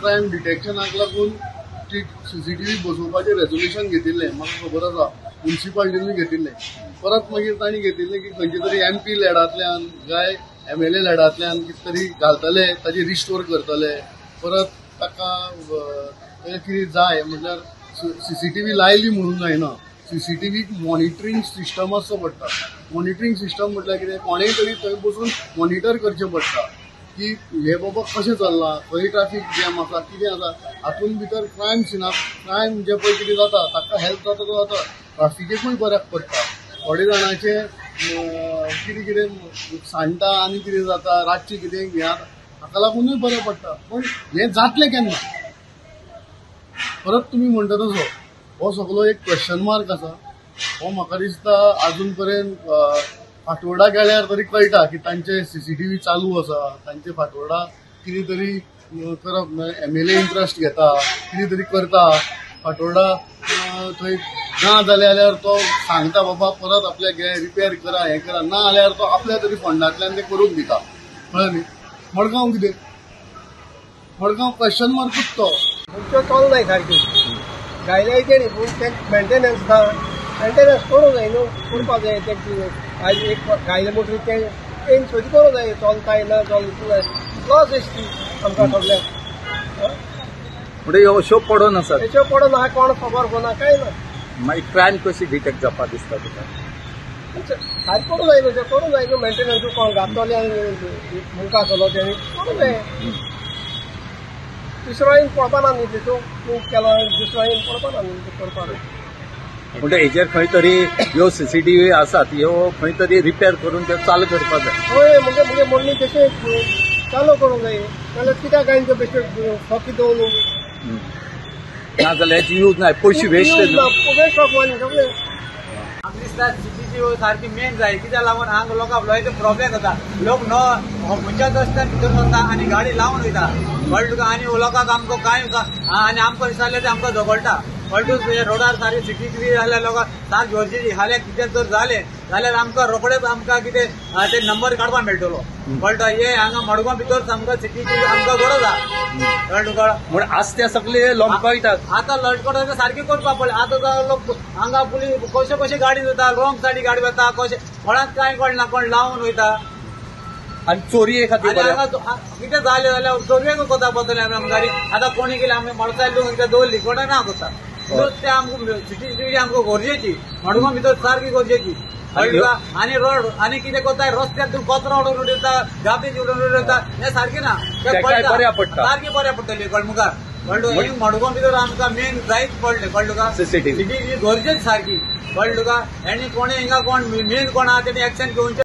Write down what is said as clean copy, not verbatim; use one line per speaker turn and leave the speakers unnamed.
Crime डिटेक्शनाक लागून CCTV बसोवपाचें resolution घेतिल्लें, म्हाका खबर आसा, मुन्सिपालिटीनूय घेतिल्लें. परत मागीर तांणी घेतिल्लें की खंयचे तरी एमपी लॅडांतल्यान काय एमएलए लॅडांतल्यान कितें तरी घालतले, ताजे रिस्टोर करतले. परत ताका कितें जाय म्हटल्यार सीसीटीव्ही लायली म्हणून जायना, सीसीटीव्हीक मॉनिटरींग सिस्टम आसचो पडटा. मॉनिटरींग सिस्टम म्हटल्यार कितें, कोणेय तरी थंय बसून मॉनिटर करचें पडटा की हे बाबा कशें चल्लां, खंय ट्राफीक जॅम आसा, कितें आसा. हातूंत भितर क्रायम सिनाक क्रायम जे पळय कितें जाता ताका हेल्प जाता तो जाता, ट्राफिकेकूय बऱ्याक पडटा. थोडे जाणांचे कितें कितें सांडटा आनी कितें जाता, रातचें कितें हें हाका लागूनय बरें पडटा. पूण हें जातलें केन्ना, परत तुमी म्हणटा तसो हो सगलो एक क्वेश्चन मार्क आसा. हो म्हाका दिसता आजून पर्यंत फाटोर्डा गेल्यार तरी कळटा की तांचे सीसीटीव्ही चालू आसा, तांचे फाटोर्डा कितें तरी करप, एमएलए इंट्रस्ट घेता, कितें तरी करता. फाटोर्डा थंय ना जालें जाल्यार तो सांगता बाबा परत आपल्याक हे रिपेर करा, हें करा, ना जाल्यार तो आपल्या तरी फंडांतल्यान ते करून दिता. कळ्ळें न्ही? मडगांव कितें, मडगांव क्वेश्चन मार्कूच तो.
तुमच्यो चलनाय सारकी गायल्याय तेणी, पूण ते मेंटेनन्स ना, मेंटेनन्स करूंक जाय न्हू, करपाक जाय. ते आयज एक गायले मोटरी ते तेणी सोदी करूंक जाय, चलताय ना चलता, लॉस दिसती आमकां सगळ्यांक.
म्हणजे ह्यो अश्यो पडोन आसा,
अश्यो पडोन आहा, कोण खबर कोणा कांय ना.
मागीर क्रायम कशी डिटेक्ट जावपा दिसता तुका?
सारकें करूंक जाय न्हू, तें करूंक जाय न्हू मेंटेनन्स. कोण घातलोले आनी मुखार सरलो तेणी करूंक जाय. दुसरो येवन पळोवपा ना न्ही, तितून तूं केला दुसरो येवन पळोवपा ना न्ही करपाक.
म्हणजे हेजेर खंय तरी ह्यो सीसीटीव्ही आसात ह्यो खंय तरी रिपेर करून त्यो चालू करपाक जाय.
हय, म्हणजे मुगे म्हणणी तशें चालू करूंक जाय, नाल्यार कित्याक काय त्यो बेश्टे फकी दवरून
ना जाल्यार यूज ना, पयशे वेस्ट
वेस्ट ऑफ मनी सगळें.
आमकां दिसता सीसीटीव्ही सारकी मेन जाय, कित्याक लागून हांगा लोकांक लोकांचे प्रॉब्लेम जाता. लोक न खंयच्याच रस्त्यान भितर सरता आनी गाडी लावन वयता, कळ्ळें तुका. आनी लोकांक आमकां कांय आनी आमकां विचारलें ते आमकां झगडटा, कळ्ळें तुका. रोडार सारकी सीसीटीव्ही जाल्यार लोकांक सारकी गरजेची. हाल्यार कितें जर जालें जाल्यार आमकां रोखडेच आमकां कितें ते नंबर काडपाक मेळटलो, कळटा. हे हांगा मडगांव भितर सामको सीसीटीव्ही आमकां गरज आहा, कळ्ळें तुका.
म्हण आज ते सगळे लमकयतात
आतां लटकट सारकी करपाक पडलें. आतां लोक हांगा पुलीस कशे कशे गाडी वता, रॉंग सायडी गाडी वता, कशे कोणाक कांय कळना, कोण लावन वयता.
आनी चोरये खातीर
कितें जालें जाल्यार चोरयेक कोता पडटलें आमी गाडी. आतां कोणी केली आमी मोटरसायकल कितें दवरली, कोणा ना कोता. ते आमकां सीसीटीव्ही आमकां गरजेची, मडगांव भितर सारकी गरजेची. आनी रोड आनी कितें करता, रस्त्यार तूं कचरो उडोवन उडयता, गार्बेज उडोवन उडयता, हें सारकें ना. सारकें बऱ्याक पडटलें, कळ्ळें मुखार. कळ्ळें, मडगांव भितर आमकां मेन जायच पडलें, कळ्ळें तुका. सीसीटीव्ही गरजेची सारकी, कळ्ळें तुका. आनी कोणें हिंगा कोण मेन कोण आहा तेणी एक्शन घेवचें.